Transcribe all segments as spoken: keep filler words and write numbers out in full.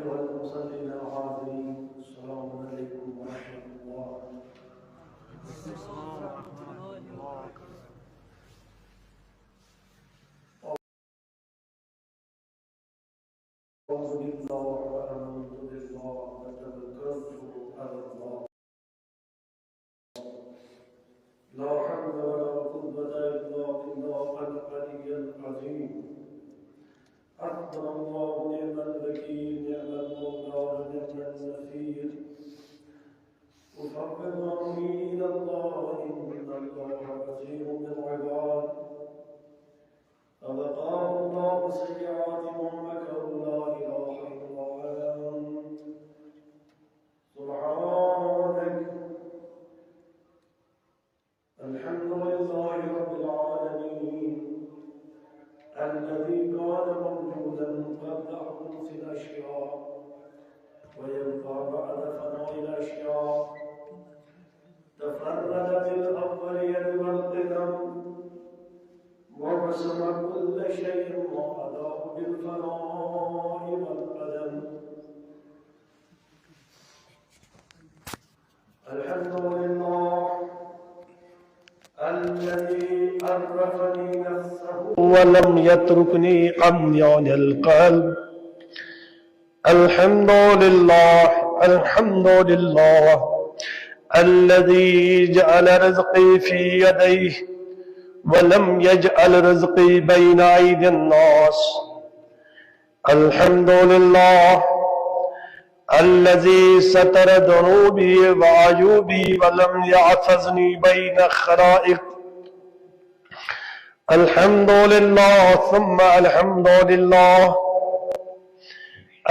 أيها المصلين الحاضرين، السلام عليكم ورحمة الله. أعوذ بالله وآمنت بالله وتوكلت على الله. لا حول ولا قوة إلا بالله العلي العظيم. حسبنا الله ونعم الوكيل، نعم المولى ونعم النصير. أفوض أمري إلى الله، إن الله بصير بالعباد. فوقاه الله سيئات ما مكروا، لا إله إلا أنت. سبحانك. الحمد لله رب العالمين، الذي كان موجودا قبل حدوث الأشياء ويبقى بعد فناء الأشياء. تفرد بالأولية والقدم، ورسم كل شيء وعداه بالفناء والقدم. الحمد لله الذي عرفني نفسه ولم يتركني عميان القلب. الحمد لله، الحمد لله الذي جعل رزقي في يديه ولم يجعل رزقي بين أيدي الناس. الحمد لله الذي ستر ذنوبي وعيوبي ولم يحفظني بين خلائق. الحمد لله ثم الحمد لله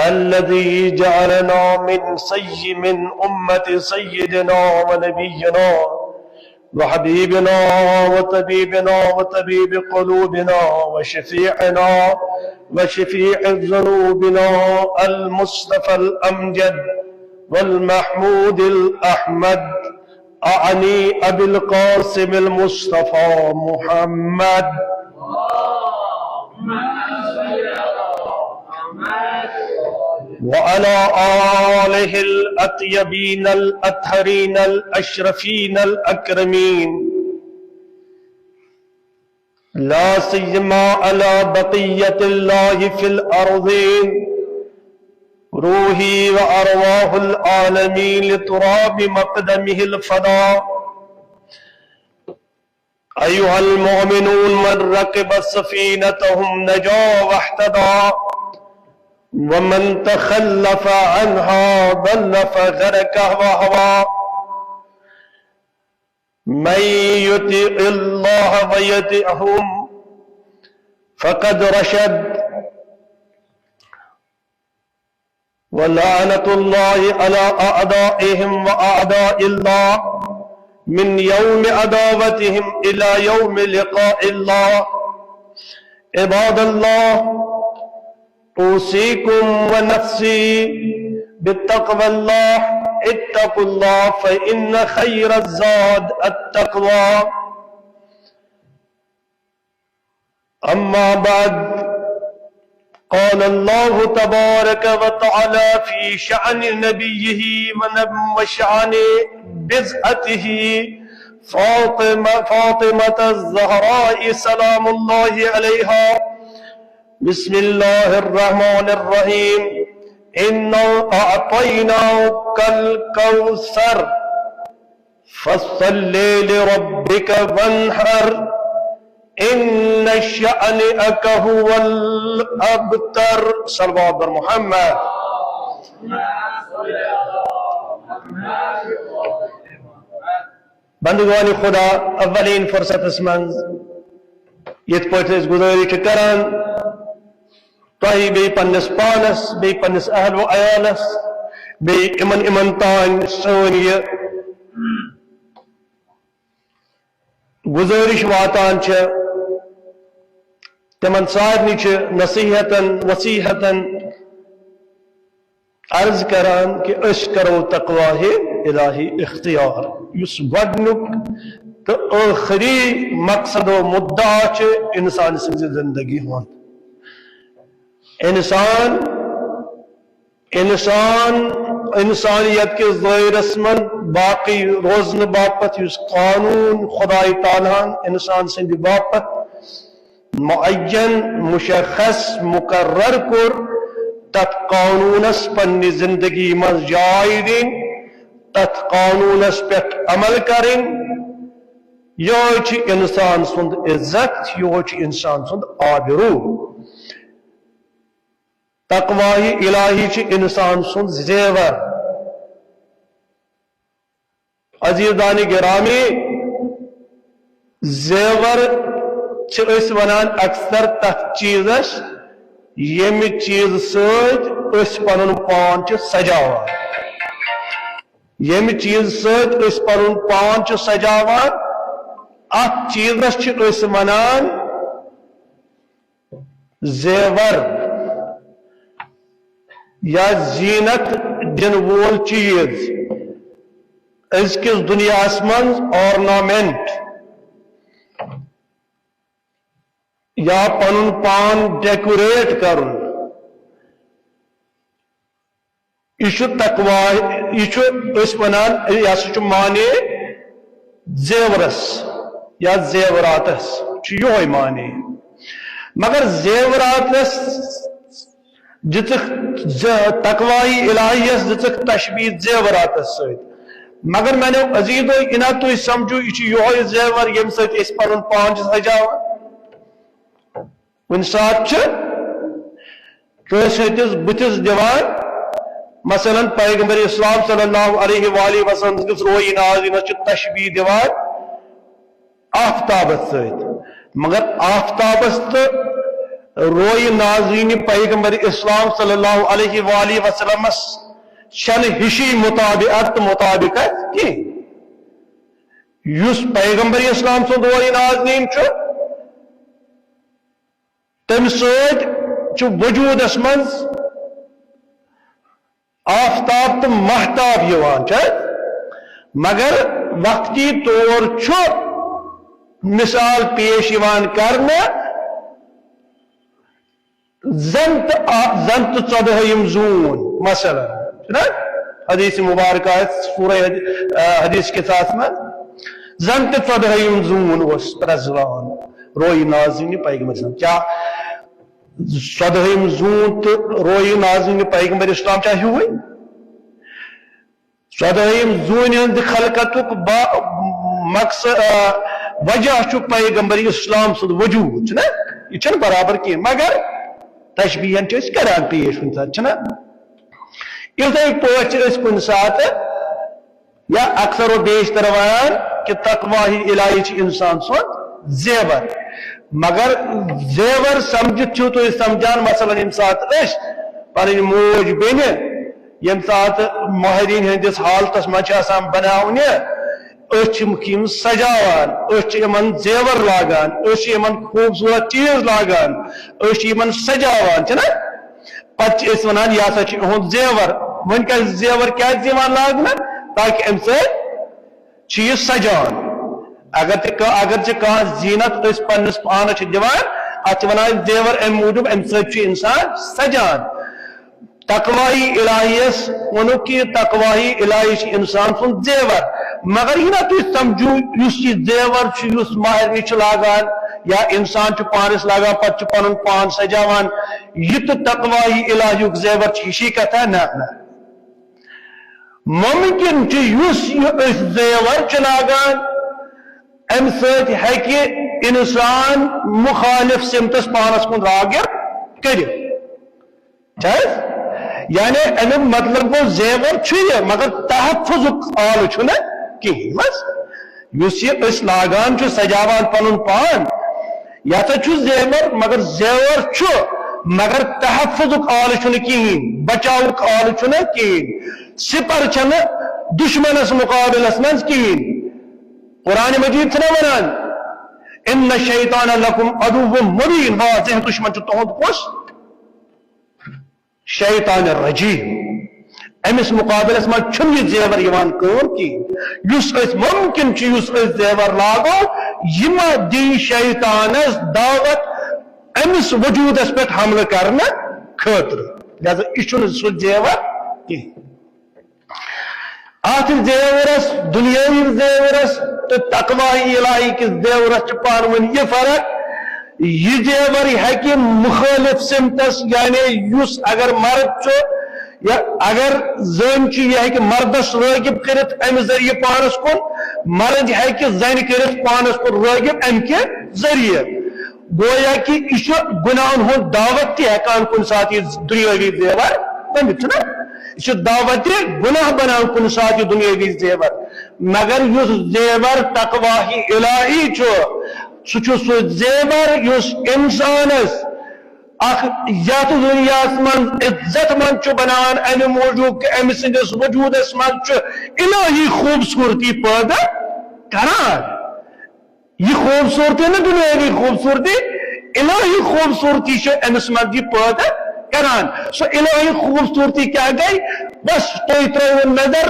الذي جعلنا من سي من أمة سيدنا ونبينا وحبيبنا وطبيبنا وطبيب قلوبنا وشفيعنا وشفيع ذنوبنا المصطفى الأمجد والمحمود الأحمد، أعني أبي القاسم المصطفى محمد. وعلى آله الأطيبين الأطهرين الأشرفين الأكرمين، لا سيما على بقية الله في الأرضين، روحي وأرواح العالمين لتراب مقدمه الفدا. أيها المؤمنون، من ركب سفينتهم نجا واهتدى، ومن تخلف عنها ضل فغرق وهوى. من يطع الله ويطعهم فقد رشد، ولعنة الله على أعدائهم وأعداء الله من يوم عداوتهم إلى يوم لقاء الله. عباد الله، أوصيكم ونفسي بتقوى الله. اتقوا الله، فإن خير الزاد التقوى. أما بعد، قال الله تبارك وتعالى في شأن نبيه ونب-، وشأن بضعته فاطمة، فاطمة الزهراء سلام الله عليها. بسم الله الرحمن الرحيم. إنا أعطيناك الكوثر. فصل لربك وانحر، إن شأنئك هو الأبتر. صلوات بر محمد۔ بندگان خدا، اولین فرصتس منٛز یتھ پٲٹھۍ أسۍ گُزٲرِش چھِ کران، تۄہہِ بیٚیہِ پننِس پانس، بیٚیہِ پننِس اہل و عیالس، بیٚیہِ یِمن، یِمن تام سٲنۍ یہِ گُزٲرِش واتان چھِ، تِمن سارنٕے چھِ نصیحتن، وصیحتن عرض کران کہِ أسۍ کرو تقویٰ الہی اختیار۔ یُس گۄڈنیُک تہٕ ٲخری مقصد و مدعا چھُ انسان سٕنٛزِ زندگی ہُنٛد۔ انسان انسان، انسانیت کِس دٲیرس منٛز باقی روزنہٕ باپتھ یُس قانون خدائے تعالیٰ ہن انسان سٕنٛدِ باپتھ معین، مشخص، مقرر کوٚر، تتھ قانونس پننہِ زندگی منٛز جاے دِنۍ، تتھ قانونس پٮ۪ٹھ عمل کرٕنۍ، یہوے چھُ انسان سُنٛد عزت، یہوے چھُ انسان سُنٛد آبروٗ۔ تقوائے الہی چھُ انسان سُنٛد زیور۔ عزیزان گرامی، زیور چھِ أسۍ ونان اکثر تتھ چیزس، ییٚمہِ چیزٕ سۭتۍ أسۍ پنُن پان چھِ سجاوان۔ ییٚمہِ چیزٕ سۭتۍ أسۍ پنُن پان چھِ سجاوان، اتھ چیزس چھِ أسۍ ونان زیور یا زینت دِنہٕ وول چیز۔ أزکِس دُنیاہس منٛز ornament یا پنُن پان decorate کرُن، یہِ چھُ تقوا، یہِ چھُ أسۍ ونان، یہِ ہسا چھُ معنی زیورس یا زیوراتس، چھُ یِہوے معنی۔ مگر زیوراتس دِژٕکھ ز-، تقوائے الہیس دِژٕکھ تشبیہ زیوراتس سۭتۍ۔ مگر میانیو عزیزو، یہِ نا تُہۍ سمجھو، یہِ چھُ یِہوے زیور ییٚمہِ سۭتۍ أسۍ پنُن پان چھِ سجاوان۔ کُنہِ ساتہٕ چھِ کٲنٛسہِ ہٕنٛدِس بٕتھِس دِوان، مثلاً پیغمبر اسلام صلی اللہ علیہ وآلہ وسلم سٕنٛدِس رویہِ نازنینس چھِ تشبیہ دِوان آفتابس سۭتۍ، مگر آفتابس تہٕ رویہِ نازنینہِ پیغمبر اسلام صلی اللہ علیہ وآلہ وسلمس چھنہٕ ہِشی مطابقت تہٕ مطابقت کینٛہہ۔ یُس پیغمبر اسلام سُنٛد رویہِ نازنین چھُ، تمہِ سۭتۍ چھُ وجودس منٛز آفتاب تہٕ مہتاب یِوان، چھا؟ مگر وقتی طور چھُ مثال پیش یِوان کرنہٕ، زن تہٕ آ-، زن تہٕ ژۄدہٲیِم زوٗن، مثلاً، چھُنہ؟ حدیث مبارکہ آسہِ سورہ حدی-، آ، حدیث کِتابس منٛز، زن تہٕ ژۄدہٲیِم زوٗن اوس پرٛزلان رویہِ نازنینہِ پیغمبر اسلام۔ کیٛاہ ژۄدہٲیِم زوٗن تہٕ رویہِ نازنینہِ پیغمبر اسلام چھا ہیوٗوٕے؟ ژۄدہٲیِم زوٗنہِ ہٕنٛدِ خلقتُک با-، مقصد، آ، وجہ چھُ پیغمبر اسلام سُنٛد وجوٗد، چھُنہ؟ یہِ چھُنہٕ برابر کینٛہہ، مگر تشبیہن چھِ أسۍ کران پیش کُنہِ ساتہٕ، چھُنہ؟ یِتھے پٲٹھۍ چھِ أسۍ کُنہِ ساتہٕ یا اکثر و بیشتر ونان کہِ تقوی الہی چھِ انسان سُنٛد زیور، مگر زیور سمجھِتھ چھِو تُہۍ سمجھان، مثلاً، ییٚمہِ ساتہٕ أسۍ پنٕنۍ موج بیٚنہِ ییٚمہِ ساتہٕ ماہرین ہٕنٛدِس حالتس منٛز چھِ آسان بناونہِ، أسۍ چھِ یِم سجاوان، أسۍ چھِ یِمن زیور لاگان، أسۍ چھِ یِمن خوٗبصوٗرت چیٖز لاگان، أسۍ چھِ یِمن سجاوان، چھِنہ؟ پتہٕ چھِ أسۍ ونان، یہِ ہسا چھُ یِہُنٛد زیور۔ وۄنۍ کیٛازِ زیور کیٛازِ یِوان لاگنہٕ؟ تاکہِ امہِ سۭتۍ چھُ یہِ سجان۔ اگر تہِ کا-، اگر تہِ کانٛہہ زینت أسۍ پننِس پانس چھِ دِوان، اتھ چھِ ونان زیور، امہِ موٗجوٗب امہِ سۭتۍ چھُ انسان سجان۔ تقوی الہیس ووٚنُکھ کہِ تقوی الہی چھُ انسان سُنٛد زیور۔ مگر یہِ نہ تُہۍ سمجھِو، یُس یہِ زیور چھُ، یُس ماہرنہِ چھِ لاگان یا انسان چھُ پانس لاگان، پتہٕ چھُ پنُن پان سجاوان، یہِ تہٕ تقوی الہیُک زیور چھُ ہِشی کتھا؟ نہ، نہ۔ ممکن چھُ یُس یہِ أسۍ زیور چھِ لاگان، امہِ سۭتۍ ہیٚکہِ انسان مخالف سمتس پانس کُن راغب کٔرِتھ۔ چھا حظ؟ یعنی امیُک مطلب گوٚو زیور چھُ یہِ، مگر تحفظُک آلہٕ چھُنہٕ کِہیٖنۍ۔ بس، یُس یہِ أسۍ لاگان چھِ، سجاوان پنُن پان، یہِ ہسا چھُ زیور، مگر زیور چھُ، مگر تحفظُک آلہٕ چھُنہٕ کِہیٖنۍ، بچاوُک آلہٕ چھُنہٕ کِہیٖنۍ، سپر چھنہٕ دشمنس مقابلس منٛز کِہیٖنۍ۔ قرآن مجید چھُنہ ونان، "ان الشیطان لکم عدو مبین"، واضح دشمن چھُ تُہُنٛد کُس؟ شیطان الرجیم۔ أمِس مقابلس منٛز چھُنہٕ یہِ زیور یِوان کٲم کِہیٖنۍ۔ یُس أسۍ ممکن چھُ، یُس أسۍ زیور لاگو، یہِ ما دی شیطانس دعوت أمِس وجوٗدس پٮ۪ٹھ حملہٕ کرنہٕ خٲطرٕ؟ لہذا یہِ چھُنہٕ سُہ زیور کینٛہہ۔ اتھ زیورس، دنیاوی زیورس تہٕ تقوی الہی کِس زیورس چھِ پانہٕ ؤنۍ یہِ فرق، یہِ زیور ہیٚکہِ مُخٲلف سمتس، یعنی یُس اگر مرد چھُ یا اگر زٔنۍ چھِ، یہِ ہیٚکہِ مردس رٲغب کٔرِتھ امہِ ذٔریعہٕ پانس کُن، مرد ہیٚکہِ زنہِ کٔرِتھ پانس کُن رٲغب امہِ کہِ ذٔریعہٕ۔ گویا کہِ یہِ چھُ گناہن ہُنٛد دعوت تہِ ہیٚکان کُنہِ ساتہٕ یہِ دُنیٲوی زیور بٔنِتھ، چھُنہ؟ یہِ چھُ دعوت تہِ گناہ بنان کُنہِ ساتہٕ یہِ دُنیٲوی زیور۔ مگر یُس زیور تقواہی الہی چھُ، سُہ چھُ سُہ زیور یُس انسانس اکھ یتھ دُنیاہس منٛز عزت مند چھُ بناوان، امہِ موٗجوٗب کہِ أمۍ سٕنٛدِس وجوٗدس منٛز چھُ الہی خوٗبصوٗرتی پٲدٕ کران۔ یہِ خوٗبصوٗرتی نہٕ دُنیٲوی خوٗبصوٗرتی، الہی خوٗبصوٗرتی چھِ أمِس منٛز یہِ پٲدٕ کران۔ سۄ الہی خوٗبصوٗرتی کیٛاہ گٔے؟ بس تُہۍ ترٲیِو نظر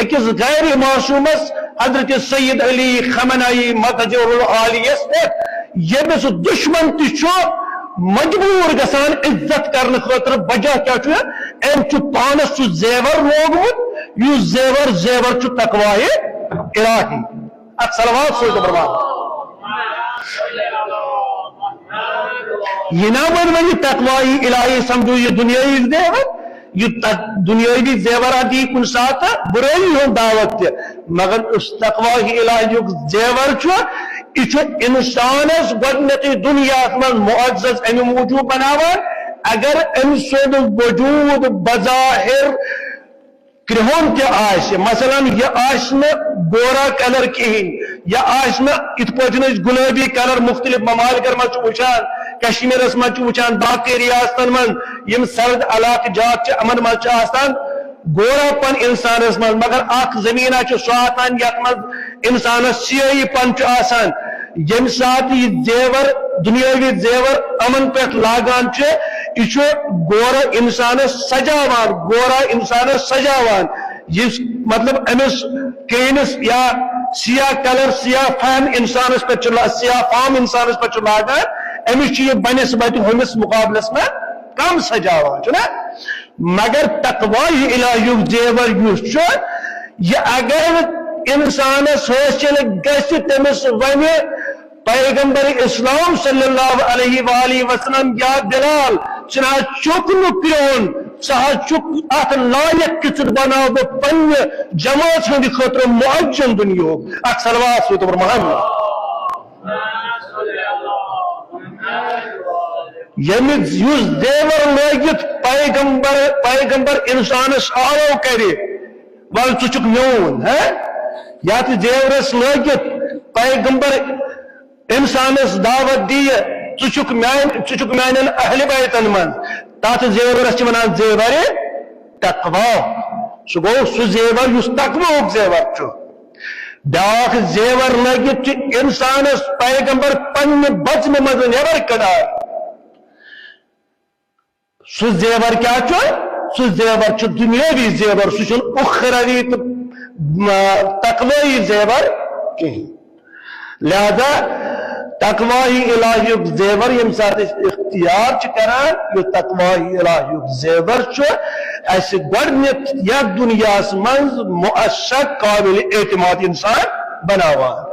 أکِس غیر معصوٗمس، حضرت سید علی خامنائی متجر العالیس پٮ۪ٹھ، ییٚمِس دُشمن تہِ چھُ مجبوٗر گژھان عزت کرنہٕ خٲطرٕ۔ وجہ کیٛاہ چھُ؟ أمۍ چھُ پانس سُہ زیور لوگمُت، یُس زیور، زیور چھُ تقوایہِ الہی۔ اتھ صلوات سۭتۍ برباد۔ یہِ نہ وۄنۍ وۄنۍ تقوایی الہی سمجھو یہِ دُنیٲوی زیور، یہِ تق-، دُنیٲوی زیورات یی کُنہِ ساتہٕ بُرٲیی ہُنٛد دعوت تہِ، مگر یُس تقوایی الہیُک زیور چھُ، یہِ چھُ انسانس گۄڈٕنیتھٕے دُنیاہس منٛز معزز امہِ موٗجوٗب بناوان، اگر أمۍ سُنٛد وجوٗد بظاہر کرٛہُن تہِ آسہِ، مثلاً یہِ آسہِ نہٕ گورا کلر کِہیٖنۍ، یہِ آسہِ نہٕ یِتھ پٲٹھۍ أسۍ گُلٲبی کلر مُختٔلِف ممالکن منٛز چھِ وٕچھان، کشمیٖرس منٛز چھِ وٕچھان، باقٕے ریاستن منٛز یِم سرد علاقہٕ جات چھِ، یِمن منٛز چھِ آسان گورا پن انسانس منٛز، مگر اکھ زمیٖنا چھُ سُہ آسان یتھ منٛز انسانس سیٲہی پن چھُ آسان۔ ییٚمہِ ساتہٕ یہِ زیور، دُنیٲوی زیور یِمن پٮ۪ٹھ لاگان چھِ، یہِ چھُ گورا انسانس سجاوان، گورا انسانس سجاوان۔ یُس مطلب أمِس کرٛہنِس یا سیاہ کلر، سیاہ فہم انسانس پٮ۪ٹھ چھُ لا-، سیاہ فام انسانس پٮ۪ٹھ چھُ لاگان، أمِس چھُ یہِ بنسبت ہُمِس مقابلس منٛز کم سجاوان، چھُنہ؟ مگر تقوی الہیُک زیور یُس چھُ، یہِ اگر انسانس حٲصِل گژھِ، تٔمِس ونہِ پیغمبر اسلام صلی اللہ علیہ وآلہ وسلم، یا بلال، ژٕ نہ حظ چھُکھ نہٕ پرٛون، ژٕ حظ چھُکھ اتھ لایق کہِ ژٕ بناو بہٕ پننہِ جمٲژ ہٕنٛدِ خٲطرٕ معزز دُنیاہُک۔ اکھ صلوات سوٗزتو محمد۔ ییٚمہِ یُس زیور لٲگِتھ پیغمبر، پیغمبر انسانس آلو کرِ، ول ژٕ چھُکھ میون، ہہ؟ یتھ زیورس لٲگِتھ پیغمبر انسانس دعوت دِیہِ، ژٕ چھُکھ میانہِ، ژٕ چھُکھ میانٮ۪ن اہل بیتن منٛز، تتھ زیورس چھِ ونان زیورِ تقوی۔ سُہ گوٚو سُہ زیور یُس تقویُک زیور چھُ۔ بیاکھ زیور لٲگِتھ چھُ انسانس پیغمبر پننہِ بزمہِ منٛز نٮ۪بر کڑان۔ سُہ زیور کیٛاہ چھُ؟ سُہ زیور چھُ دُنیٲوی زیور، سُہ چھُنہٕ اُخروی تہٕ، م-، تقوٲیی زیور کِہیٖنۍ۔ لہذا تقوٲیی الہیُک زیور ییٚمہِ ساتہٕ أسۍ اختیار چھِ کران، یہِ تقوٲیی الہیُک زیور چھُ اَسہِ گۄڈٕنیتھ یَتھ دُنیاہَس منٛز مؤثر، قابل اعتماد انسان بناوان۔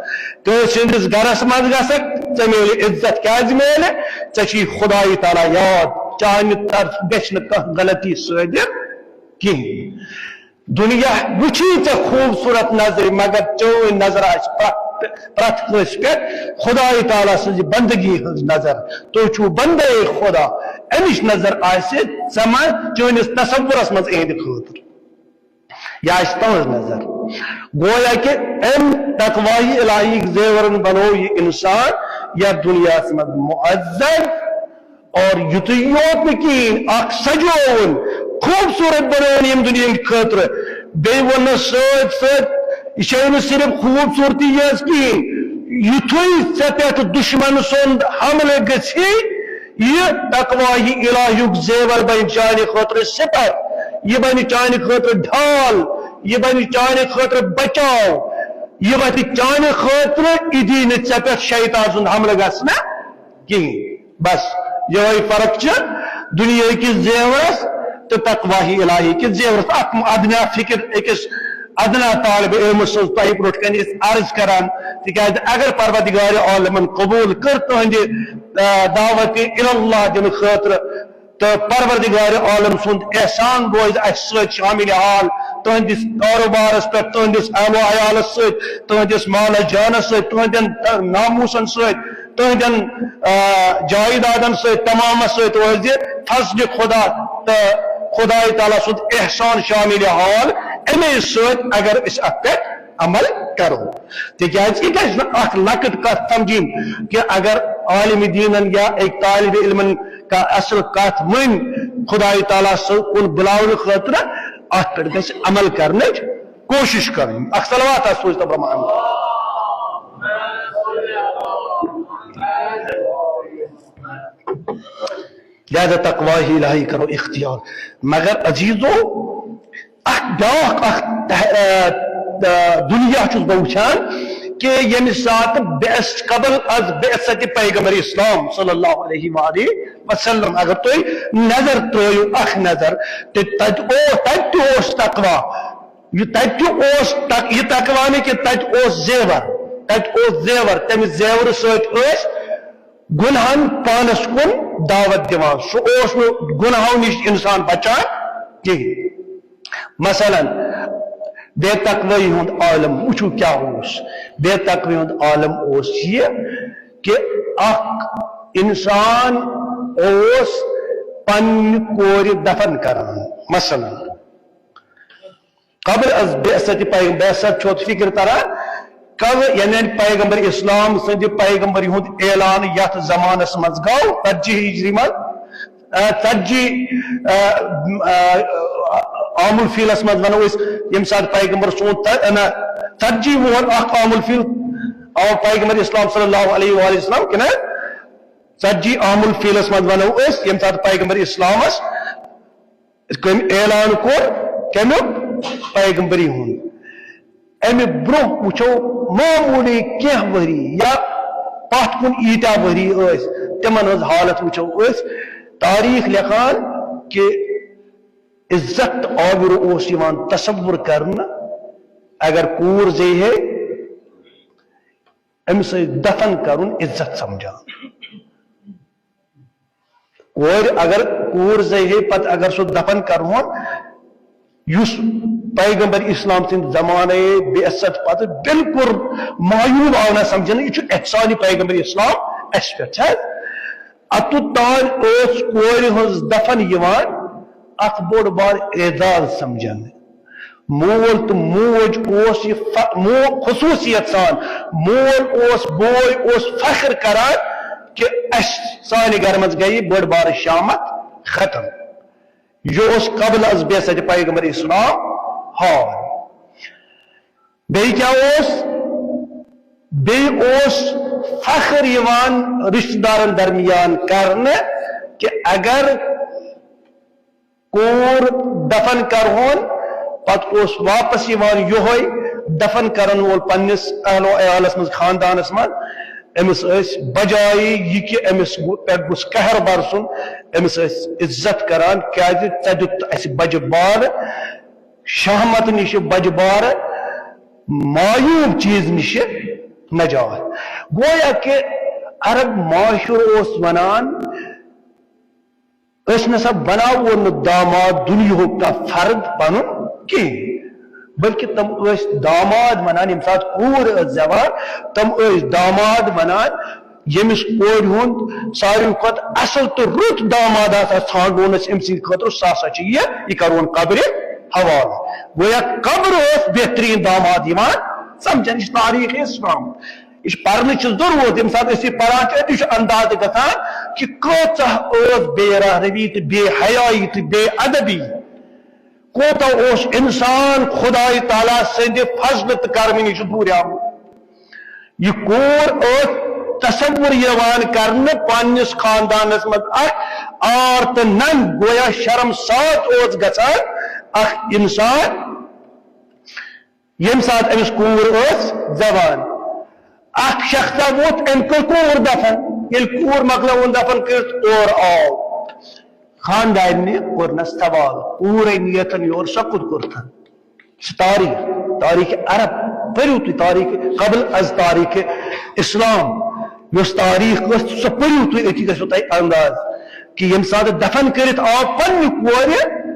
کٲنٛسہِ ہٕنٛدِس گرس منٛز گژھکھ، ژےٚ میلہِ عزت۔ کیٛازِ میلہِ؟ ژےٚ چھُے خدایہِ تعالیٰ یاد، چانہِ طرفہٕ گژھِ نہٕ کانٛہہ غلطی صٲدِر کِہیٖنۍ۔ دُنیا وٕچھی ژےٚ خوٗبصوٗرت نظرِ، مگر چٲنۍ نظر آسہِ پرٛٮ۪تھ، پرٛٮ۪تھ کٲنٛسہِ پٮ۪ٹھ خدایہِ تعالیٰ سٕنٛزِ بندگی ہٕنٛز نظر۔ تُہۍ چھِو بندے خدا، اَمِچ نظر آسہِ ژےٚ منٛز، چٲنِس تصورس منٛز، اِہِنٛدِ خٲطرٕ۔ یہِ آسہِ تُہٕنٛز نظر۔ گویا کہِ اَمہِ تقوایہِ الٰہی زیورن بنوو یہِ اِنسان یَتھ دُنیاہَس منٛز معزز، اور یُتُے یوت نہٕ کِہیٖنۍ، اکھ سجووُن، خوٗبصوٗرت بنووُن ییٚمہِ دُنیاہٕکۍ خٲطرٕ۔ بیٚیہِ ووٚننَس سۭتۍ سۭتۍ، یہِ چھےٚ نہٕ صرف خوٗبصوٗرتی یٲژ کِہیٖنۍ، یُتھُے ژےٚ پٮ۪ٹھ دُشمن سُنٛد حملہٕ گژھِ، یہِ تقوایہِ الٰہیُک زیور بنہِ چانہِ خٲطرٕ سِپر، یہِ بنہِ چانہِ خٲطرٕ ڈھال، یہِ بنہِ چانہِ خٲطرٕ بچاو، یہِ وتہِ چانہِ خٲطرٕ، یہِ دی نہٕ ژےٚ پٮ۪ٹھ شیطان سُنٛد حملہٕ گژھنہٕ کِہیٖنۍ۔ بس، یِہوٚے فرق چھِ دُنیاہکِس زیورس تہٕ تقواہی الہی کِس زیورس۔ اکھ ادنا فکر أکِس ادنا طالب علم سٕنٛز تۄہہِ برونٛٹھ کنہِ أسۍ عرض کران، تِکیازِ اگر پروردگار عالمن قبول کٔر تُہنٛدِ، آ، دعوت الی اللہ دِنہٕ خٲطرٕ، تہٕ پروردگار عالم سُنٛد احسان روزِ اسہِ سۭتۍ شامل حال، تُہنٛدِس کاروبارس پٮ۪ٹھ، تُہنٛدِس اہل و عیالس سۭتۍ، تُہنٛدِس مال جانس سۭتۍ، تُہنٛدٮ۪ن ناموسن سۭتۍ، تُہنٛدٮ۪ن، آ، جائیدادن سۭتۍ، تمامس سۭتۍ روزِ فضلِ خدا تہٕ خدای تعالیٰ سُنٛد احسان شامل حال۔ اَمے سۭتۍ اگر أسۍ اتھ پٮ۪ٹھ عمل کرو، تِکیازِ یہِ گژھِ نہٕ اکھ لۄکٕٹ کتھ سمجھِنۍ کہِ اگر عالم دینن یا أکۍ طالب علمن کانٛہہ اصل کتھ ؤنۍ خدای تعالیٰ سٕنٛز کُن بُلاونہٕ خٲطرٕ، اتھ پٮ۪ٹھ گژھِ عمل کرنٕچ کوٗشش کرٕنۍ۔ اکھ صلوات آسہِ سوٗزتو برٛونٛہہ محمد۔ لہذا تقواہی الہی کرو اختیار۔ مگر عزیزو، اکھ بیاکھ اکھ تح-، آ، آ، دُنیا چھُس بہٕ وٕچھان کہِ ییٚمہِ ساتہٕ بعث، قبل از بعثت پیغمبر اسلام صلی اللہ علیہ وآلہ وسلم، اگر تُہۍ نظر ترٲیِو اکھ نظر، تہٕ تتہِ او-، تتہِ تہِ اوس تقوا۔ یہِ تتہِ تہِ اوس تق-، یہِ تقوا نہٕ کہِ تتہِ اوس زیور، تتہِ اوس زیور، تمہِ زیورٕ سۭتۍ ٲسۍ گناہن پانس کُن دعوت دِوان۔ سُہ اوس نہٕ گناہو نِش انسان بچان کِہیٖنۍ۔ مثلاً، بے تقوی ہُنٛد عالم وٕچھِو کیٛاہ اوس۔ بے تقوی ہُنٛد عالم اوس یہِ کہِ اکھ انسان اوس پننہِ کورِ دفن کران۔ مثلاً، قبل از بعثت پیغمبر، بعثت چھو فکر تران، قبل، یعنی پیغمبر اسلام سٕنٛدِ پیغمبر ہُنٛد اعلان یتھ زمانس منٛز گوٚو، ژتجی ہجری منٛز، آ، ژتجی، آ، آ، عام الفیلس منٛز ونو أسۍ، ییٚمہِ ساتہٕ پیغمبر سون ت-، نہ، ژتجی وُہر اکھ عام الفیل آو پیغمبر اسلام صلی اللہ علیہ وآلہ وسلم، کِنہٕ ژتجی عام الفیلس منٛز ونو أسۍ، ییٚمہِ ساتہٕ پیغمبر اسلامس کٔمۍ اعلان کوٚر؟ کمیُک؟ پیغمبری ہُنٛد۔ امہِ برونٛہہ وٕچھو معموٗلی کینٛہہ ؤری یا پتھ کُن ییٖتیٛاہ ؤری ٲسۍ، تِمن ہٕنٛز حالت وٕچھو أسۍ۔ تاریخ لیکھان کہِ عزت تہٕ آبرو اوس یِوان تصور کرنہٕ۔ اگر کوٗر زیٚیہِ ہے، أمِس ٲسۍ دفن کرُن عزت سمجھان۔ کورِ اگر کوٗر زیٚیہِ ہے، پتہٕ اگر سُہ دفن کرہون، یُس پیغمبر اسلام سٕنٛدِ زمانہٕ بعثت پتہٕ بالکل معیوب آو نہ سمجھنہٕ، یہِ چھُ احسانِ پیغمبر اسلام اَسہِ پٮ۪ٹھ، چھا؟ اتُت تام ٲس کورِ ہٕنٛز دفن یِوان اکھ بوٚڑ بار اعزاز سمجھنہٕ۔ مول تہٕ موج اوس یہِ ف-، مو-، خصوٗصیت سان، مول اوس، بوے اوس فخر کران کہِ اَسہِ، سانہِ گرٕ منٛز گٔیہِ بٔڑ بارٕ شامت ختم۔ یہِ اوس قبل از بعثت پیغمبر اسلام حال۔ بیٚیہِ کیٛاہ اوس؟ بیٚیہِ اوس فخر یِوان رشتہٕ دارن درمیان کرنہٕ کہِ اگر کوٗر دفن کرہون، پتہٕ اوس واپس یِوان یِہوے دفن کرن وول پننِس اہل و عیالس منٛز، خاندانس منٛز۔ أمِس ٲسۍ بجایہِ یہِ کہِ أمِس گو-، پٮ۪ٹھ گوٚژھ قہر برسُن، أمِس ٲسۍ عزت کران، کیازِ ژےٚ دیُت اَسہِ بجہِ بارٕ شہمت نِشہِ، بجہِ بارٕ معیوب چیز نِشہِ نجات۔ گویا کہِ عرب معاشرٕ اوس ونان، أسۍ نسا بناوو نہٕ داماد دُنیاہُک کانٛہہ فرد پنُن کِہیٖنۍ، بلکہِ تِم ٲسۍ داماد ونان، ییٚمہِ ساتہٕ کوٗر ٲس زٮ۪وان، تِم ٲسۍ داماد ونان، ییٚمِس کورِ ہُنٛد ساروی کھۄتہٕ اصل تہٕ رُت داماد ہسا ژھانڈون أسۍ أمۍ سٕنٛدِ خٲطرٕ، سُہ ہسا چھُ یہِ، یہِ کرون قبرِ حوالہٕ۔ گویا قبر اوس بہتریٖن داماد یِوان سمجھنہٕ۔ یہِ چھُ تاریخ اسلام۔ یہِ چھُ پرنٕچ ضروٗرت۔ ییٚمہِ ساتہٕ أسۍ یہِ پران چھِ، اَتہِ چھُ اندازٕ گژھان کہِ کۭژاہ ٲس بے رحمی تہٕ بے حیایی تہٕ بے ادبی۔ کوتاہ اوس انسان خدای تعالیٰ سٕنٛدِ فضلہٕ تہٕ کرمہٕ نِش دوٗریٛامُت۔ یہِ کوٗر ٲس تصور یِوان کرنہٕ پننِس خاندانس منٛز اکھ عار تہٕ ننگ، گویا شرمسار اوس گژھان اکھ انسان۔ ییٚمہِ ساتہٕ أمِس کوٗر ٲس زٮ۪وان، اکھ شخصا ووٚتھ، أمۍ کٔر کوٗر دفن۔ ییٚلہِ کوٗر مۄکلٲوٕن دفن کٔرِتھ، اورٕ آو، خاندارنہِ کوٚرنس سوال، کوٗرے نیتھن یور، سۄ کوٚت کوٚرتھن؟ سُہ تاریخ، تاریخ عرب، پٔرِو تُہۍ تاریخ قبل از تاریخ اسلام، یۄس تاریخ ٲس، سۄ پٔرِو تُہۍ، أتی گژھیو تۄہہِ انداز کہِ ییٚمہِ ساتہٕ دفن کٔرِتھ آو پننہِ کورِ،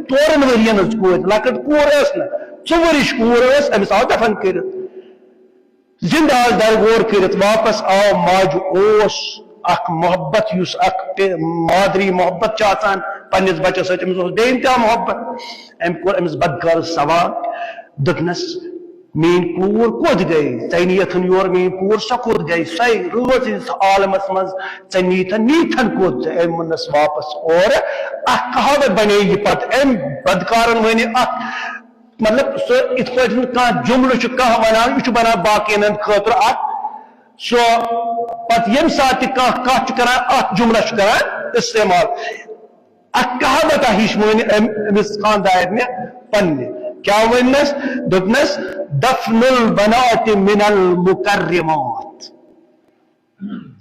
ژورن ؤرین ہٕنٛز کورِ، لۄکٕٹ کوٗر ٲس نہٕ، ژٕ ؤرِش کوٗر ٲس، أمِس آو دفن کٔرِتھ۔ زندہ آز درگور کٔرِتھ واپس آو، ماجہِ اوس اکھ محبت، یُس اکھ پے-، مادری محبت چھِ آسان پننِس بچس سۭتۍ، أمِس اوس بیٚیہِ تہِ محبت۔ أمۍ کوٚر أمِس بدکارس سوال، دوٚپنس، "میٲنۍ کوٗر کوٚت گٔے؟ ژےٚ نیتھن یور میٲنۍ کوٗر، سۄ کوٚت گٔے؟ سۄے رٲژ أزِس عالمس منٛز، ژےٚ نیتھن، نیتھن کوٚت؟" أمۍ ووٚننس واپس اورٕ۔ اکھ کہاوت بنے یہِ پتہٕ، أمۍ بدکارن ؤنہِ اکھ، مطلب، سُہ یِتھ پٲٹھۍ نہٕ کانٛہہ جملہٕ چھُ کانٛہہ وَنان، یہِ چھُ بَنان باقین ہٕنٛدِ خٲطرٕ اکھ، سُہ پتہٕ ییٚمہِ ساتہٕ تہِ کانٛہہ کتھ چھُ کران، اتھ جملس چھُ کران استعمال۔ اکھ کہاوت ہِش ؤنۍ أمۍ، أمِس خاندارنہِ پننہِ۔ کیٛاہ ؤننس؟ دوٚپنس، "دفن البنات من المکرمات۔"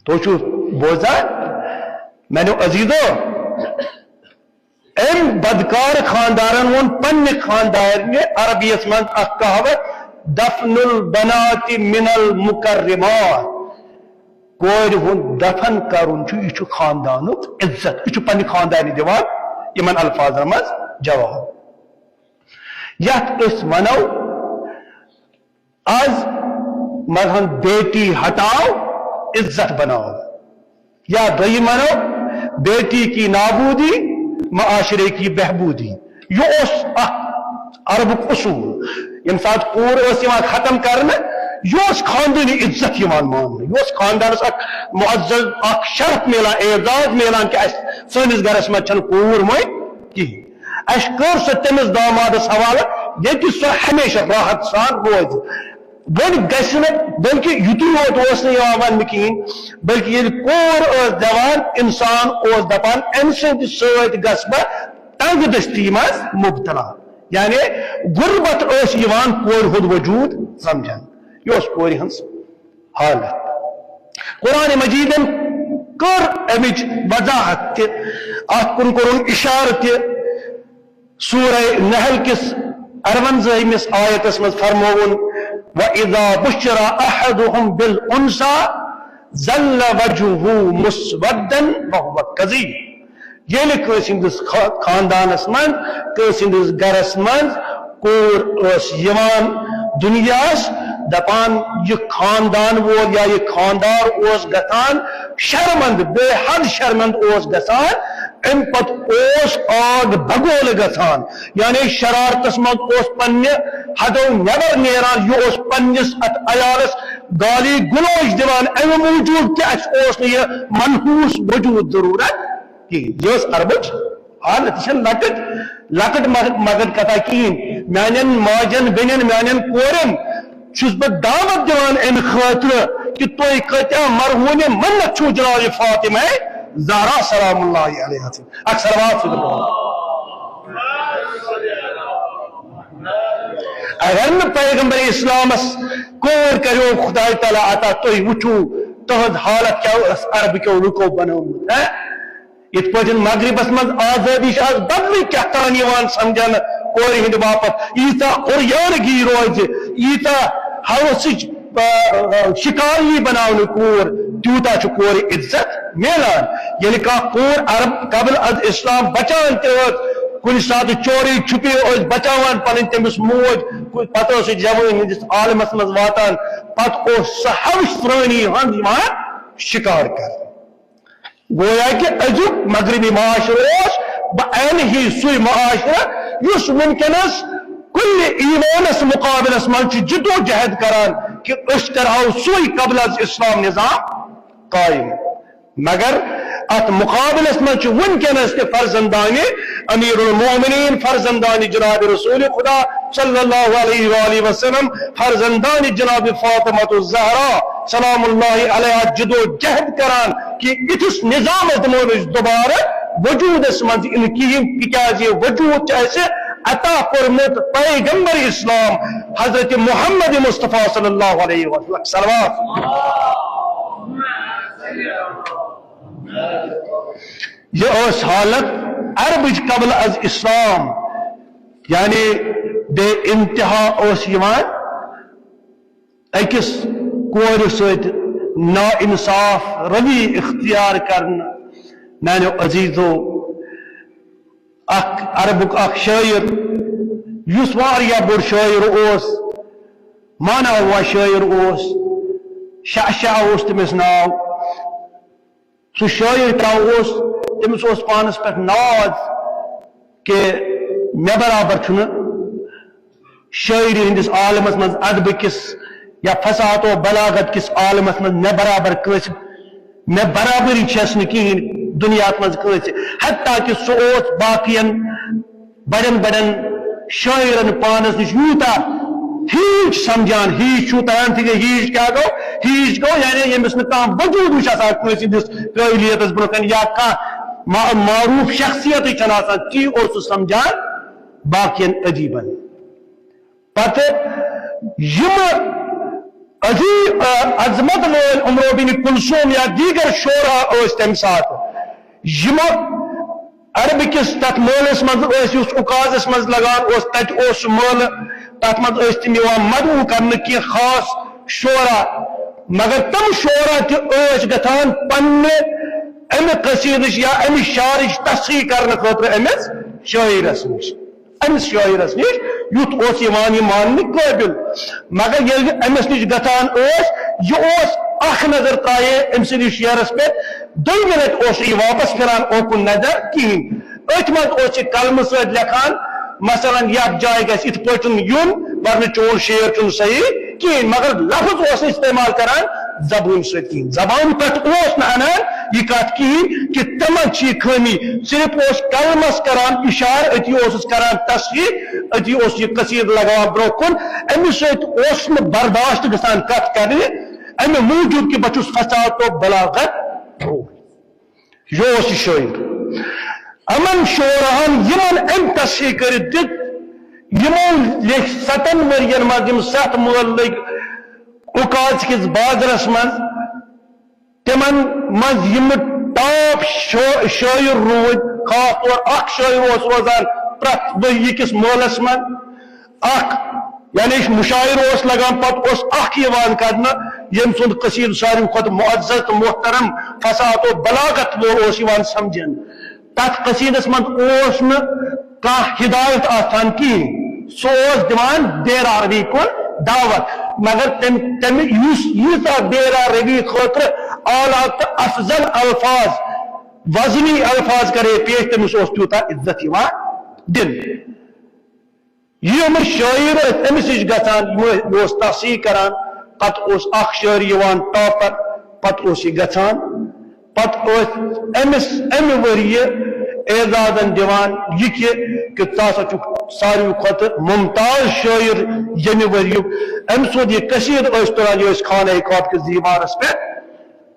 تُہۍ چھِو بوزان؟ میانیو عزیزو، أمۍ بدکار خاندارن ووٚن پننہِ خاندارنہِ عربی یس منٛز اکھ کہاوت، "دفن البنات من المکرمات۔" کورِ ہُنٛد دفن کرُن چھُ، یہِ چھُ خاندانُک عزت۔ یہِ چھُ پننہِ خاندارنہِ دِوان یِمن الفاظن منٛز جواب۔ یتھ أسۍ ونو از، مثلاً، "بیٹی ہٹاؤ، عزت بناؤ"، یا دوٚیِم ونو، "بیٹی کی نابودی، معاشرے کی بہبودی"۔ یہِ اوس اکھ عربُک اصوٗل۔ ییٚمہِ ساتہٕ کوٗر ٲس یِوان ختم کرنہٕ، یہِ اوس خاندٲنی عزت یِوان ماننہٕ، یہِ اوس خاندانس اکھ معزز، اکھ شرف میلان، اعزاز میلان کہِ اسہِ، سٲنِس گرس منٛز چھنہٕ کوٗر وۄنۍ کِہیٖنۍ۔ اسہِ کٔر سۄ تٔمِس دامادس حوالہٕ، ییٚتہِ سۄ ہمیشہ راحت سان روزِ۔ وۄنۍ گژھِ نہٕ، بلکہِ یُتُے یوت اوس نہٕ یِوان وننہٕ کِہیٖنۍ، بلکہِ ییٚلہِ کور ٲس دِوان، انسان اوس دپان، "أمۍ سٕنٛدِ سۭتۍ گژھٕ بہٕ تنگ دستی منٛز مبتلا"، یعنی غربت ٲس یِوان کورِ ہُنٛد وجوٗد سمجھنہٕ۔ یہِ اوس کورِ ہٕنٛز حالت۔ قرآن مجیدن کٔر امِچ وضاحت تہِ، اتھ کُن کوٚرُن اشارٕ تہِ۔ سورہ نحل کِس ارونزٲہمِس آیتس منٛز فرمووُن، "وَإِذَا بُشِّرَ أَحَدُهُم بِالْأُنثَىٰ ظَلَّ وَجْهُهُ مُسْوَدًّا وَهُوَ كَظِيمٌ"۔ ییٚلہِ کٲنٛسہِ ہٕنٛدِس خا-، خاندانس منٛز، کٲنٛسہِ ہٕنٛدِس گرس منٛز کوٗر ٲس یِوان دُنیاہس، دپان، یہِ خاندان وول یا یہِ خاندار اوس گژھان شرمند، بے حد شرمند اوس گژھان۔ امہِ پتہٕ اوس آگ بگولہٕ گژھان، یعنی شرارتس منٛز اوس پننہِ حدو نٮ۪بر نیران۔ یہِ اوس پننِس اتھ عیالس گالی گلوچ دِوان، امہِ موٗجوٗب کہِ اسہِ اوس نہٕ یہِ منحوس وجوٗد ضروٗرت کِہیٖنۍ۔ یہِ ٲس عربٕچ حالت، یہِ چھَنہٕ لۄکٕٹ، لۄکٕٹ مۄ-، مۄکٕٹ کتھا کِہیٖنۍ۔ میانٮ۪ن ماجٮ۪ن، بیٚنٮ۪ن، میانٮ۪ن کورٮ۪ن چھُس بہٕ دعوت دِوان امہِ خٲطرٕ کہِ تُہۍ کۭتیاہ مرہونہِ منت چھِو جناب فاطمہ زہرا سلام اللہ علیہا سٕنٛدۍ۔ اکھ صلوات سوزِو برونٛہہ۔ اگر نہٕ پیغمبر اسلامس کور کریو خدای تعالیٰ عطا، تُہۍ وٕچھِو تُہنٛز حالت کیٛاہ ٲس عربہٕ کیو لُکو بنٲومٕژ، ہہ؟ یِتھ پٲٹھۍ مغربس منٛز آزٲدی چھِ آز بدلٕے کیٛاہ تام یِوان سمجھنہٕ کورِ ہٕنٛدِ باپتھ، ییٖژاہ عریانگی روزِ، ییٖژاہ ہوسٕچ، آ، آ، شکار یی بناونہٕ کوٗر، تیوٗتاہ چھُ کورِ عزت میلان۔ ییٚلہِ کانٛہہ کوٗر عرب قبل از اسلام بچان تہِ ٲس، کُنہِ ساتہٕ چوری چھُپے ٲس بچاوان پنٕنۍ تٔمِس موج، کُ-، پتہٕ ٲس سُہ جوٲنی ہٕنٛدِس عالمس منٛز واتان، پتہٕ اوس سُہ ہوش پرٲنی ہُنٛد یِوان شکار کرنہٕ۔ گویا کہ أزیُک مغربی معاشرٕ اوس بعینہِ سُے معاشرٕ یُس وٕنکیٚنس کُلہِ ایمانس مقابلس منٛز چھُ جدوجہد کران کہ أسۍ کرہو سُے قبل از اسلام نظام قائم۔ مگر اتھ مقابلس منٛز چھُ وٕنکیٚنس تہِ فرزندانہِ امیر المومنین، فرزندانہِ جناب رسول خدا صلی اللہ علیہ وآلہ وسلم، فرزندانہِ جناب فاطمۃ الزہرا سلام اللہ علیہا جدوجہد کران کہ یِتھِس نظامس دِمو نہٕ أسۍ دوبارٕ وجودس منٛز یِنہٕ کِہیٖنۍ، تِکیازِ یہِ وجود چھُ اَسہِ عطا کوٚرمُت پیغمبر اسلام حضرت محمد مصطفیٰ صلی اللہ علیہ وسلم۔ صلوات۔ یہِ ٲس حالت عربٕچ قبل از اسلام، یعنی بے انتہا اوس یِوان أکِس کورِ سۭتۍ نا انصاف روی اختیار کرنہٕ۔ میانیو عزیزو، اکھ عربُک اکھ شٲعر، یُس واریاہ بوٚڑ شٲعر اوس، مانا ہوا شٲعر اوس، شعشع اوس تٔمِس ناو۔ سُہ شٲعر کیٛاہ اوس؟ تٔمِس اوس پانس پٮ۪ٹھ ناز کہِ مےٚ برابر چھُنہٕ شٲعری ہٕنٛدِس عالمس منٛز، ادبہٕ کِس یا فصاحت و بلاغت کِس عالمس منٛز مےٚ برابر کٲنٛسہِ، مےٚ برابری چھَس نہٕ کِہیٖنۍ دُنیاہس منٛز کٲنٛسہِ۔ حتیٰ کہِ سُہ اوس باقین بڑٮ۪ن بڑٮ۪ن شٲعرن پانس نِش یوٗتاہ ہیٖچ سمجھان، ہیٖچ چھُ تران فِکرِ، ہیٖچ کیٛاہ گوٚو؟ ہیٖچ گوٚو یعنی ییٚمِس نہٕ کانٛہہ وجوٗدٕے چھُ آسان کٲنٛسہِ ہٕنٛدِس قٲبلیتس برونٛہہ کنہِ یا کانٛہہ ما-، معروٗف شخصیتٕے چھَنہٕ آسان، تی اوس سُہ سمجھان باقین ادیٖبن۔ پتہٕ یِم عظیٖم، آ، عظمت وٲلۍ عمرو بن کلثوم یا دیٖگر شعرا ٲسۍ تَمہِ ساتہٕ، یِم عربہٕ کِس تَتھ مٲلَس منٛز ٲسۍ، یُس عکازَس منٛز لگان اوس، تَتہِ اوس سُہ مٲلہٕ، تَتھ منٛز ٲسۍ تِم یِوان مدعو کرنہٕ کینٛہہ خاص شعرا، مگر تِم شعرا تہِ ٲسۍ گژھان پننہِ اَمہِ قصیٖدٕچ یا اَمہِ شعرٕچ تصحیح کرنہٕ خٲطرٕ أمِس شٲعرَس نِش۔ أمِس شٲعرَس نِش یُتھ اوس یِوان یہِ ماننہٕ قٲبِل۔ مگر ییٚلہِ أمِس نِش گژھان ٲسۍ، یہِ اوس اکھ نظر ترٛایے أمۍ سٕنٛدِس شعرَس پٮ۪ٹھ، دوٚیمہِ لَٹہِ اوس نہٕ یہِ واپس پھِران اوکُن نظر کِہیٖنۍ۔ أتھۍ منٛز اوس یہِ قلمہٕ سۭتۍ لیکھان، مثلاً، یَتھ جایہِ گژھِ یِتھ پٲٹھۍ یُن، ورنہٕ چون شعر چھُنہٕ صحیح کِہیٖنۍ، مگر لفظ اوس نہٕ استعمال کران زبٲنۍ سۭتۍ کِہیٖنۍ۔ زبان پٮ۪ٹھ اوس نہٕ اَنان یہِ کَتھ کِہیٖنۍ کہِ تِمن چھِ یہِ خٲمی، صرف اوس قلمس کران اِشارٕ، أتی اوسُس کران تصحیح، أتی اوس یہِ قصیٖدٕ لگاوان برونٛہہ کُن۔ أمِس سۭتۍ اوس نہٕ برداشت گژھان کَتھ کرنہِ، اَمہِ موٗجوٗب کہِ بہٕ چھُس فصاحت و بلاغت۔ یہِ اوس یہِ شٲعر۔ یِمن شعراہن، یِمن أمۍ تصحیح کٔرِتھ دیُت، یِمو لیکھۍ ستن ؤرین منٛز یِم ستھ مٲلہٕ لٔگۍ عکاز کِس بازرس منٛز، تِمن منٛز یِم ٹاپ شٲ-، شٲعر روٗدۍ، خاص طور اکھ شٲعر اوس روزان پرٛٮ۪تھ ؤری کِس مٲلس منٛز، اکھ، یعنی مُشاعرٕ اوس لگان، پتہٕ اوس اکھ یِوان کرنہٕ، ییٚمۍ سُنٛد قصیٖدٕ ساروی کھۄتہٕ معزز تہٕ محترم فصاحت و بلاغت وول اوس یِوان سمجھنہٕ۔ تتھ قصیٖدس منٛز اوس نہٕ کانٛہہ ہدایت آسان کِہیٖنۍ، سُہ اوس دِوان بیرا روی کُن دعوت، مگر تٔمۍ، تٔمۍ یُس ییٖژاہ بیرا روی خٲطرٕ اعلیٰ تہٕ افضل الفاظ، وزنی الفاظ کرے پیش، تٔمِس اوس تیوٗتاہ عزت یِوان دِنہٕ۔ یِم شٲعر ٲسۍ أمِس نِش گژھان، یِم ٲسۍ، یہِ اوس تصحیح کران، پتہٕ اوس اکھ شٲعر یِوان ٹاپر، پتہٕ اوس یہِ گژھان، پتہٕ ٲسۍ أمِس اَمہِ ؤریہِ اعزازن دِوان یہِ کہِ، کہِ ژٕ ہسا چھُکھ ساروی کھۄتہٕ ممتاز شٲعر ییٚمہِ ؤریُک۔ أمۍ سُنٛد یہِ قصیٖدٕ ٲسۍ تُلان، یہِ ٲسۍ خانہ کعبہ کِس دیوارس پٮ۪ٹھ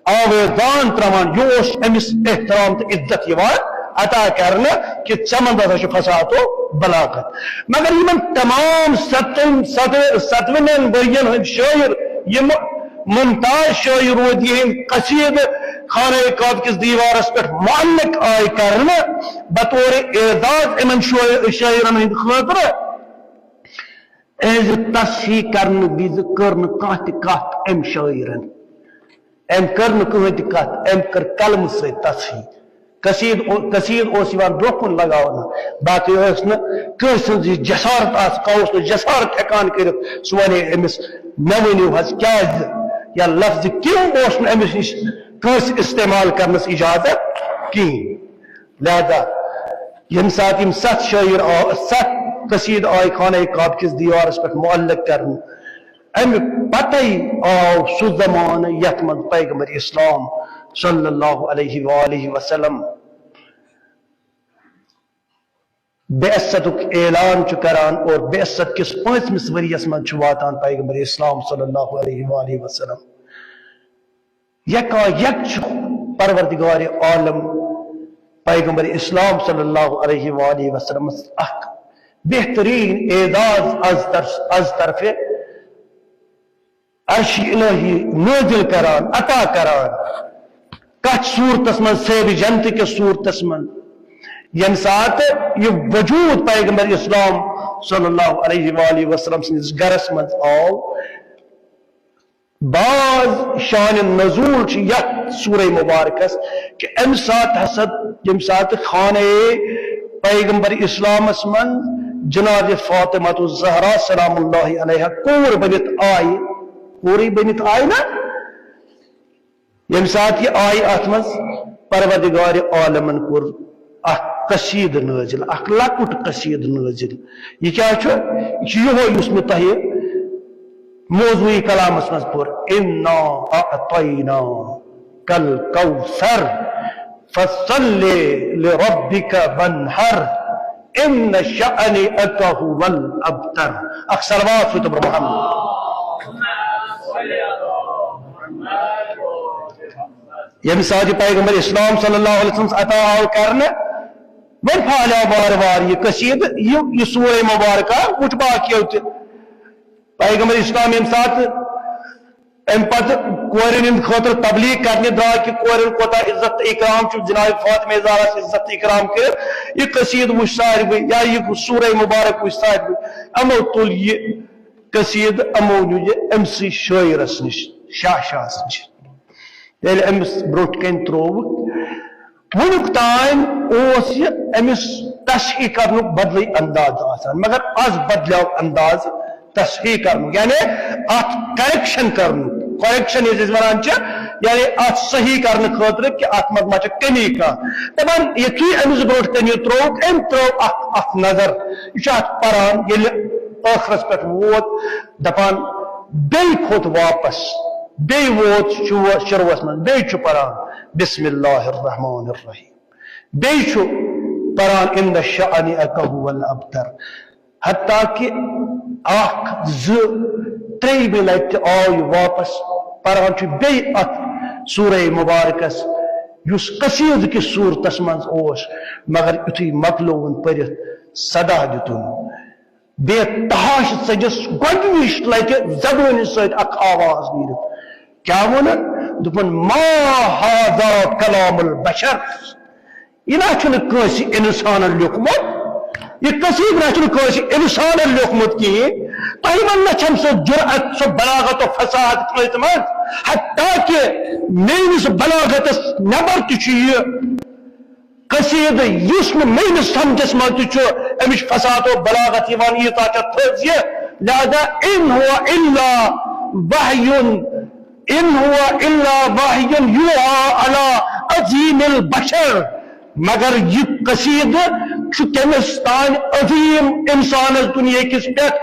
آویزان تراوان، یہِ اوس أمِس احترام تہٕ عزت یِوان عطا کرنہٕ کہِ ژےٚ منٛز ہسا چھُ فصاحت و بلاغت۔ مگر یِمن تمام ستن، ست-، ستوٕنٮ۪ن ؤرین ہٕنٛدۍ شٲعر، یِم ممتاز شٲعر روٗدۍ، یِہٕنٛدۍ قصیٖدٕ خانہ کعبہ کِس دیوارس پٮ۪ٹھ معلق آے کرنہٕ بطور اعزاز یِمن شٲعر-، شٲعرن ہٕنٛدِ خٲطرٕ، یِہٕنٛزِ تصحیح کرنہٕ وِزِ کٔر نہٕ کانٛہہ تہِ کتھ أمۍ شٲعرن۔ أمۍ کٔر نہٕ کٕہٕنۍ تہِ کتھ، أمۍ کٔر قلمہٕ سۭتۍ تصحیح۔ قصیٖدٕ او-، قصیٖدٕ اوس یِوان برٛونٛہہ کُن لگاونہٕ، باقٕے ٲس نہٕ کٲنٛسہِ ہٕنٛز یہِ جسارت آسہٕ، کانٛہہ اوس نہٕ جسارت ہٮ۪کان کٔرِتھ، سُہ وَنے أمِس، مےٚ ؤنِو حظ کیٛازِ، یا لفظِ کیوں اوس نہٕ أمِس نِش کٲنٛسہِ استعمال کرنس اجازت کِہیٖنۍ۔ لہذا ییٚمہِ ساتہٕ یِم ستھ شٲعر آ-، ستھ قصیٖدٕ آے خانہ کعبہ کِس دیوارس پٮ۪ٹھ معلق کرنہٕ، امہِ پتے آو سُہ زمانہٕ یتھ منٛز پیغمبر اسلام صلی اللہ علیہ وآلہ وسلم بعثتُک اعلان چھُ کران اور بعثت کِس پٲنٛژمِس ؤریَس منٛز چھُ واتان پیغمبر اسلام صلی اللہ علیہ وآلہ وسلم۔ یکا یک چھُ پروردگار عالم پیغمبر اسلام صلی اللہ علیہ وآلہ وسلمس اکھ بہترین اعزاز از طرف، از طرف عرش الہی نازل کران، عطا کران۔ کتھ صورتس منٛز؟ سیر جنت کِس صورتس منٛز۔ ییٚمہِ ساتہٕ یہِ وجوٗد پیغمبر اسلام صلی اللہ علیہ وآلہ وسلم سٕنٛدِس گرس منٛز آو، بعض شانِ نزول چھِ یتھ سورہ مبارکس کہِ امہِ ساتہٕ ہسا، ییٚمہِ ساتہٕ خانہ پیغمبر اسلامس منٛز جناب فاطمہ الزہرا سلام اللہ علیہا کوٗر بٔنِتھ آیہِ، کوٗرٕے بٔنِتھ آیہِ نا، ییٚمہِ ساتہٕ یہِ آیہِ، اتھ منٛز پروردگار عالمن کوٚر اکھ قصیدٕ نٲزِل، اکھ لۄکُٹ قصیدٕ نٲزِل۔ یہِ کیٛاہ چھُ؟ یہِ چھُ یِہوے یُس مےٚ تۄہہِ موضوعی کلامس منٛز پوٚر، انا اعطیناک الکوثر فصل لربک وانحر ان شانئک هو الابتر۔ اکھ صلوات چھُ تۄہہِ محمد۔ ییٚمہِ ساتہٕ یہِ پیغمبر اسلام صلی اللہ علیہ وسلم عطا آو کرنہٕ، وۄنۍ پھہلیو وارٕ وارٕ یہِ قصیدٕ، یہِ، یہِ سورہ مبارکہ وٕچھ باقیو تہِ۔ پیغمبر اسلام ییٚمہِ ساتہٕ امہِ پتہٕ کورٮ۪ن ہٕنٛدِ خٲطرٕ تبلیغ کرنہِ درٛاو کہِ کورٮ۪ن کوتاہ عزت تہٕ اکرام چھُ، جناب فاطمہ زہرا اکرام کٔرِتھ، یہِ قصیدٕ وٕچھ ساروٕے، یا یہِ سورہ مبارک وٕچھ ساروٕے، یِمو تُل یہِ قصیدٕ، یِمو نیوٗ یہِ أمسٕے شٲعرس نِش، شاہ شاہس نِش۔ ییٚلہِ أمِس برٛونٛٹھ کَنہِ ترٛووُکھ، وُنیُک تام اوس یہِ أمِس تصحیح کرنُک بدلٕے انداز آسان، مگر از بدلیو انداز تصحیح کرنُک، یعنی اتھ کریکشن کرنُک۔ کریکشن یُس أسۍ ونان چھِ، یعنی اتھ صحیح کرنہٕ خٲطرٕ کہِ اتھ منٛز ما چھِ کمی کانٛہہ۔ دپان یُتھُے أمِس برٛونٛٹھ کَنہِ یہِ ترٛووُکھ، أمۍ ترٛٲو اتھ، اتھ نظر، یہِ چھُ اتھ پران، ییٚلہِ ٲخرس پٮ۪ٹھ ووت، دپان بیٚیہِ کھوٚت واپس، بیٚیہِ ووت شو-، شروعس منٛز، بیٚیہِ چھُ پران بسم اللہ الرحمن الرحیم، بیٚیہِ چھُ پران ان شانئک هو الابتر۔ حتیٰ کہ اکھ، زٕ، ترٛیٚیِمہِ لٹہِ تہِ آو یہِ واپس، پران چھُ بیٚیہِ اتھ سورہ مبارکس، یُس قصیدٕ کِس صورتس منٛز اوس، مگر یُتھُے مۄکلووُن پٔرِتھ، صدا دیُتُن، بے تحاش ژٔجِس گۄڈٕنِچ لٹہِ زبٲنہِ سۭتۍ اکھ آواز نیٖرِتھ۔ کیٛاہ ووٚنُن؟ دوٚپُن، ما هذا کلام البشر، یہِ نہ چھُنہٕ کٲنٛسہِ انسانن لیوٚکھمُت، یہِ قصیدٕ نہ چھُنہٕ کٲنٛسہِ انسانن لیوٚکھمُت کِہیٖنۍ۔ تۄہہِ منٛز نہ چھَم سۄ جرأت، سۄ بلاغت و فصاحت کٲنٛسہِ منٛز، حتیٰ کہ میٲنِس بلاغتس نٮ۪بر تہِ چھُ یہِ قصیدٕ، یُس نہٕ میٲنِس سمجھس منٛز تہِ چھُ، اَمِچ فصاحت و بلاغت یِوان ییٖژاہ چھےٚ تھٔز یہِ۔ لہذا ان هو الا وحی، ان هو الا وحی یوحی علی عظیم البشر۔ مگر یہِ قصیدٕ چھُ کٔمِس تام عظیم انسانس دُنیا کِس پٮ۪ٹھ،